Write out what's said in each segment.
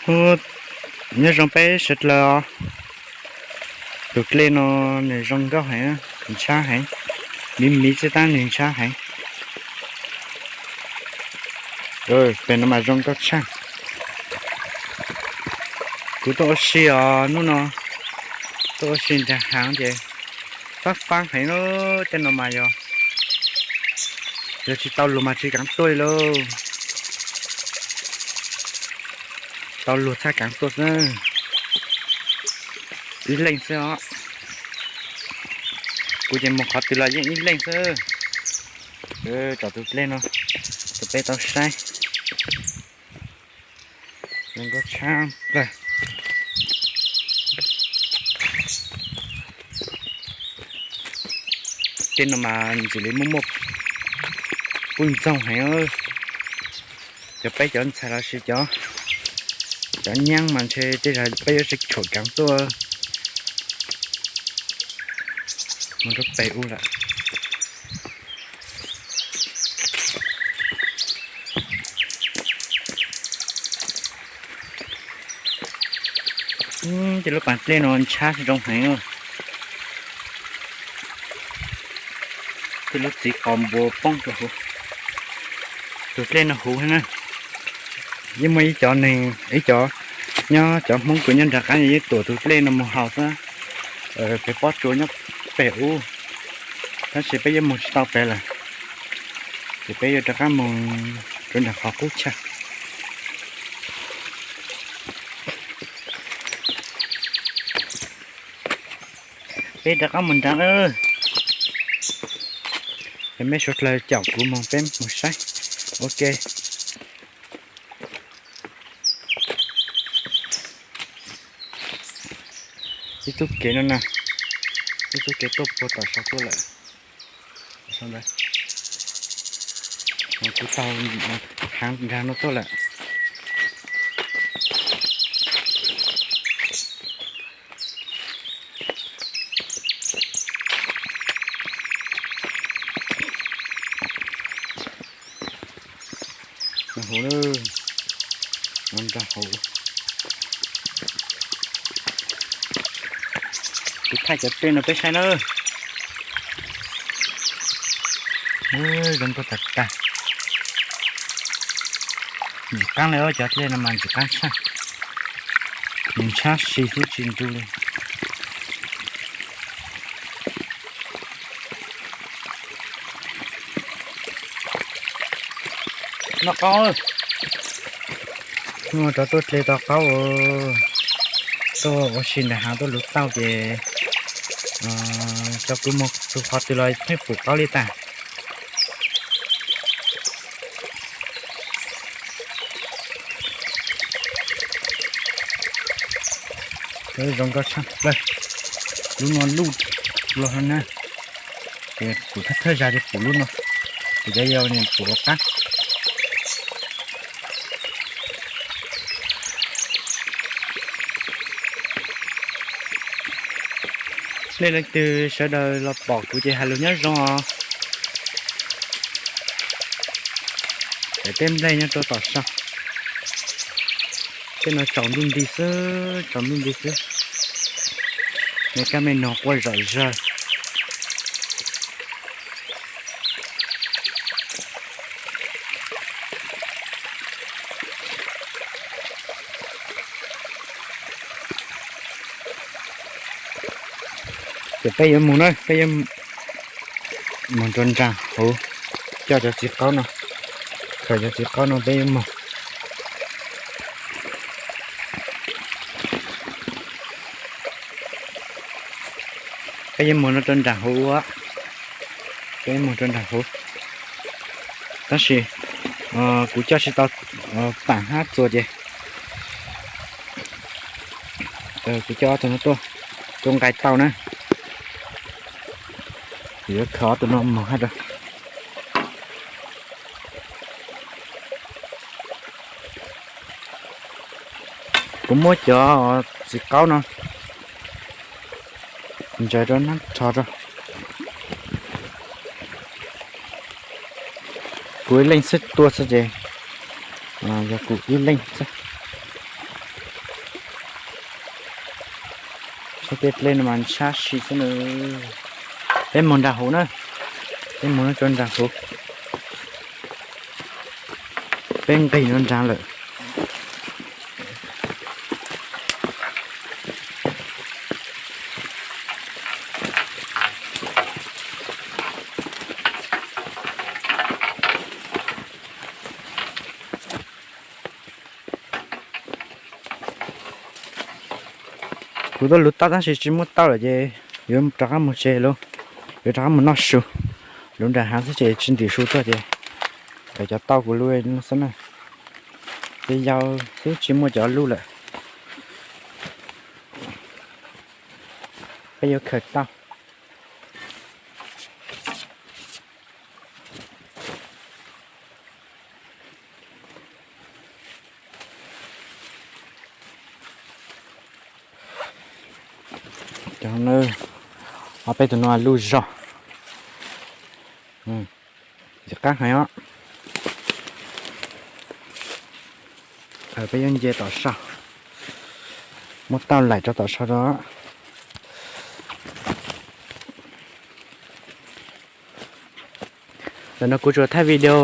Ub, nyob zoo peb sawv daws os. Tus dlej no nws zoo nkauj heev, ntshab heev, miv miv xwb tab nws ntshab heev. Pem no mas zoo nkauj tshaj. Kuv tuaj ua si os hnub no, tuaj ua si nram hav ces fab fab heev lawm. Tej no mas yog, yog tsis tau luag mas tsis kaav tuaj li lauj. Tau luag txhaj kaav tuaj xwb. Ib leej xwb os. Kuv ces mus qhov twg los yeej ib leej xwb. Tsom tus dlej no rau peb tau saib. Zoo nkauj tshaj plaws. Tej no mas ntxim li muaj muaj poj ntxoog heev. Cov peb cov ntxhais los sis cov, cov nyab mas ntshe tej zaum peb yuav tsis tshua kaav tuaj. Mus rau pem ub lawm. Tej lub pas dlej no ntshab zoo heev. Tej lub txiv qos npua poob rau huv. Tus dlej no huv na. Yeej muaj ib cov neeg, ib cov nyob, cov Hmoob kuv nyob nram qab yeej tuam tus dlej no mus haus xwb. Pem pob tsuas nyob pem ub, tab sis peb yuav mus tsis tau pem lawm, ces peb yuav rov qab mus rau nram qhov qub chaw. Peb rov qab mus nrad lawm. Ces mej suav dlawg caum kuv mus, peb mus saib ua ke. Ib txoj kev no na, ib txoj kev tuaj puag tom saum tuaj lawm. Kuv taug haav nraag no tuaj lawm. Nraag hauv, nraag hauv. Kuv thaij cov dlej no peb saib na. Zoo nkauj tas tas. Ntxim qaab li, cov dlej no mas ntxim qaab tshaj. Nws ntshab si xwb tsis nrug li. Noj qaub, noj rov tuaj dle tau qaub. Tuaj ua si nram haav tuaj luv tauj ces cov kuv mus txug qhov twg los pheej pum qaub li tas. Zoo nkauj tshaj plaws. Lub no luj los na, ces pum thawj thawj zag ces pum lub no, ces cov yau pum lub qab. Nej leej twg sawv daws los pom kuv ces hais lus nyob zoo os. Pem tej nplej nyob rau tom sab, tej no tsaus ntuj nti xwb, tsaus ntuj nti xwb. Nej kab mej noog quaj zom zaws. Ces peb yuav mus na, peb yuav mus rau nraag huv, coj cov txiv qaub no, khaws cov txiv qaub no peb yuav mus. Peb yuav mus no rau nraag huv, peb yuav mus rau nraag huv. Tab sis kuv coj tsis tau paam hab txuas ces kuv coj ob tug no tuaj, tuaj nqaij tau na. Kuv yuav khaws ob tug no moog hab rau. Kuv muab cov txiv qaub no ntsaws rau nab rho rau. Kuv ib leeg xwb tuaj xwb ces yog kuv ib leeg xwb. Tej dlej no mas ntshab si xwb na. Peb moog nraag huv na, peb moog no rua nraag huv, peb nqis no nraag lawm. Kuv tuaj luv tauj tab sis tsi muaj tauj lawm ces yuav rov qab moog tsev lawm, yuav rov qab moog noj su. Luv nraag haav xwb ces tsi ntim su tuaj ces kawm cov tauj kuv lub no xwb na. Ces yau xwb tsi muaj cov luj lawm. Peb yuav khaws tauj. Cov no, peb tug no luj zog, ntxim qab heev os. Peb yuav nce tom sau, muab tauj laim rau tom sau rau. Ntawm no kuv tsuas thaij video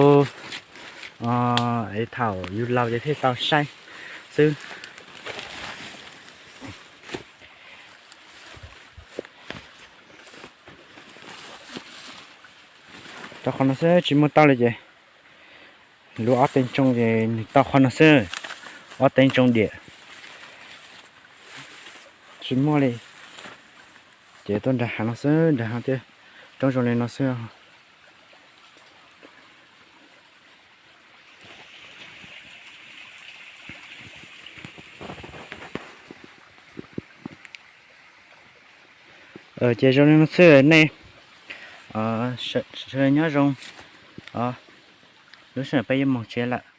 es thaum yug laug ces thiaj tau saib xwb. Rau qhov no xwb tsis muaj tauj li ces luv ob teev tsoo ces nws tau qhov no xwb, ob teev tsoo diam tsis muaj li. Ces tuaj nrag hav no xwb, nrag hav thiaj roob zoo li no xwb. Ces zoo li no xwb nej, sawv daws nyob zoo, lub sij hawm peb yuav moog tsev lawm.